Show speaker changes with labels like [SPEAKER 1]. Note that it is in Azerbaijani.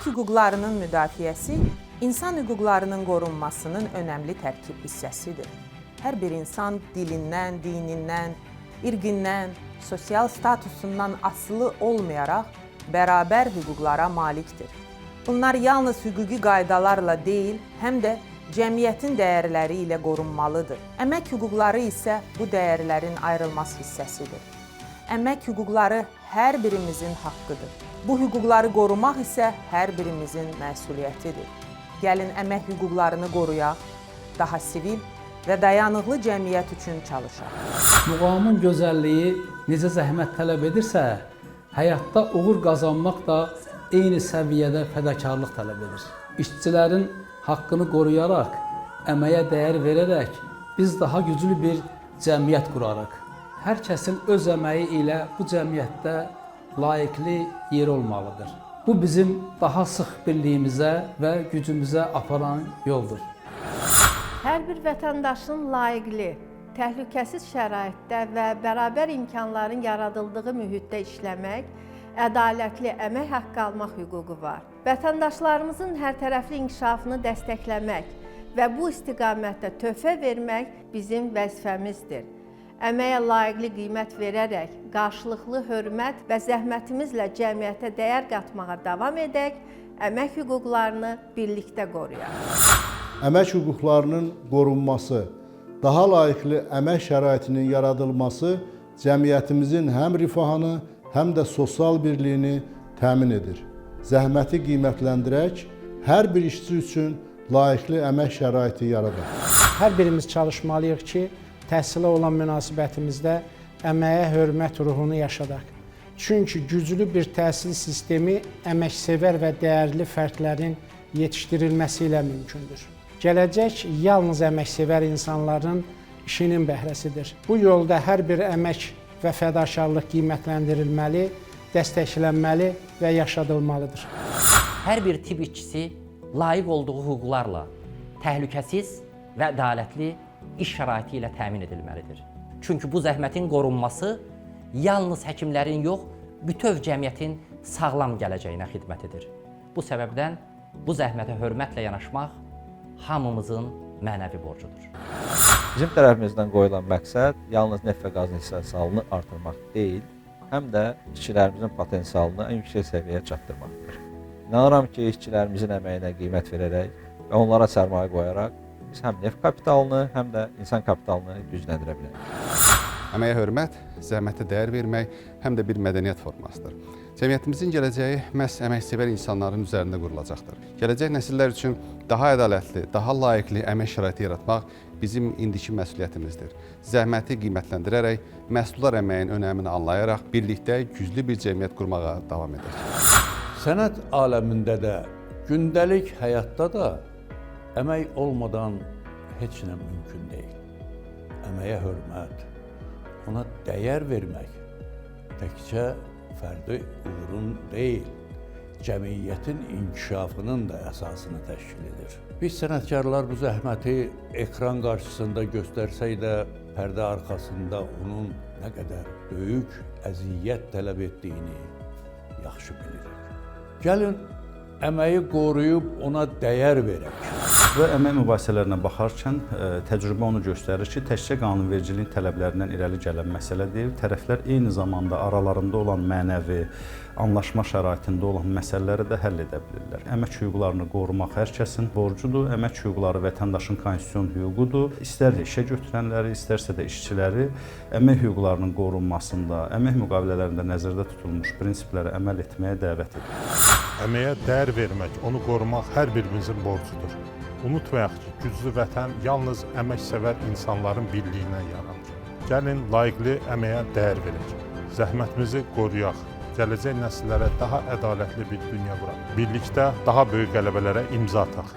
[SPEAKER 1] Əmək hüquqlarının müdafiəsi insan hüquqlarının qorunmasının önəmli tərkib hissəsidir. Hər bir insan dilindən, dinindən, irqindən, sosial statusundan asılı olmayaraq bərabər hüquqlara malikdir. Bunlar yalnız hüquqi qaydalarla deyil, həm də cəmiyyətin dəyərləri ilə qorunmalıdır. Əmək hüquqları isə bu dəyərlərin ayrılmaz hissəsidir. Əmək hüquqları hər birimizin haqqıdır. Bu hüquqları qorumaq isə hər birimizin məsuliyyətidir. Gəlin əmək hüquqlarını qoruyaq, daha sivil və dayanıqlı cəmiyyət üçün çalışaq.
[SPEAKER 2] Muğamın gözəlliyi necə zəhmət tələb edirsə, həyatda uğur qazanmaq da eyni səviyyədə fədakarlıq tələb edir. İşçilərin haqqını qoruyaraq, əməyə dəyər verərək biz daha güclü bir cəmiyyət qurarıq. Hər kəsin öz əməyi ilə bu cəmiyyətdə layiqli yeri olmalıdır. Bu bizim daha sıx birliyimizə və gücümüzə aparan yoldur.
[SPEAKER 3] Hər bir vətəndaşın layiqli, təhlükəsiz şəraitdə və bərabər imkanların yaradıldığı mühitdə işləmək, ədalətli əmək haqqı almaq hüququ var. Vətəndaşlarımızın hərtərəfli inkişafını dəstəkləmək və bu istiqamətdə töhfə vermək bizim vəzifəmizdir. Əməyə layiqli qiymət verərək, qarşılıqlı hörmət və zəhmətimizlə cəmiyyətə dəyər qatmağa davam edək, əmək hüquqlarını birlikdə qoruyaq.
[SPEAKER 4] Əmək hüquqlarının qorunması, daha layiqli əmək şəraitinin yaradılması cəmiyyətimizin həm rifahını, həm də sosial birliyini təmin edir. Zəhməti qiymətləndirək, hər bir işçi üçün layiqli əmək şəraiti yaradaq.
[SPEAKER 5] Hər birimiz çalışmalıyıq ki, təhsilə olan münasibətimizdə əməyə hörmət ruhunu yaşadaq. Çünki güclü bir təhsil sistemi əməksevər və dəyərli fərdlərin yetişdirilməsi ilə mümkündür. Gələcək yalnız əməksevər insanların işinin bəhrəsidir. Bu yolda hər bir əmək və fədakarlıq qiymətləndirilməli, dəstəklənməli və yaşadılmalıdır.
[SPEAKER 6] Hər bir tibb işçisi layiq olduğu hüquqlarla təhlükəsiz və ədalətli iş şəraiti ilə təmin edilməlidir. Çünki bu zəhmətin qorunması yalnız həkimlərin yox, bütöv cəmiyyətin sağlam gələcəyinə xidmət edir. Bu səbəbdən bu zəhmətə hörmətlə yanaşmaq hamımızın mənəvi borcudur.
[SPEAKER 7] Bizim tərəfimizdən qoyulan məqsəd yalnız neft və qazın istehsalını artırmaq deyil, həm də işçilərimizin potensialını ən yüksək səviyyəyə çatdırmaqdır. İnanıram ki, işçilərimizin əməyinə qiymət verərək və onlara sərmayə qoyaraq biz həm neft kapitalını, həm də insan kapitalını gücləndirə bilərik.
[SPEAKER 8] Əməyə hörmət, zəhmətə dəyər vermək həm də bir mədəniyyət formasıdır. Cəmiyyətimizin gələcəyi məhz əməksevər insanların üzərində qurulacaqdır. Gələcək nəsillər üçün daha ədalətli, daha layiqli əmək şəraiti yaratmaq bizim indiki məsuliyyətimizdir. Zəhməti qiymətləndirərək, məhsuldar əməyin önəmini anlayaraq birlikdə güclü bir cəmiyyət qurmağa davam edək.
[SPEAKER 9] Sənət aləmində də, gündəlik həyatda da əmək olmadan heç nə mümkün deyil. Əməyə hörmət, ona dəyər vermək təkcə fərdi uğurun deyil, cəmiyyətin inkişafının da əsasını təşkil edir. Biz sənətkarlar bu zəhməti ekran qarşısında göstərsək də, pərdə arxasında onun nə qədər böyük əziyyət tələb etdiyini yaxşı bilirik. Gəlin, əməyi qoruyub ona dəyər verək.
[SPEAKER 10] Və əmək mübahisələrinə baxarkən təcrübə onu göstərir ki, təkcə qanunvericiliyin tələblərindən irəli gələn məsələ deyil, tərəflər eyni zamanda aralarında olan mənəvi, anlaşma şəraitində olan məsələləri də həll edə bilirlər. Əmək hüquqlarını qorumaq hər kəsin borcudur. Əmək hüquqları vətəndaşın konstitusion hüququdur. İstər işə götürənləri, istərsə də işçiləri əmək hüquqlarının qorunmasında, əmək müqavilələrində nəzərdə tutulmuş prinsiplərə əməl etməyə dəvət edir.
[SPEAKER 11] Əməyə dəyər vermək, onu qorumaq hər birimizin borcudur. Unutmayaq ki, güclü vətən yalnız əməksevər insanların birliyindən yaranır. Gəlin, layiqli əməyə dəyər verək, zəhmətimizi qoruyaq, gələcək nəsillərə daha ədalətli bir dünya quraq. Birlikdə daha böyük qələbələrə imza ataq.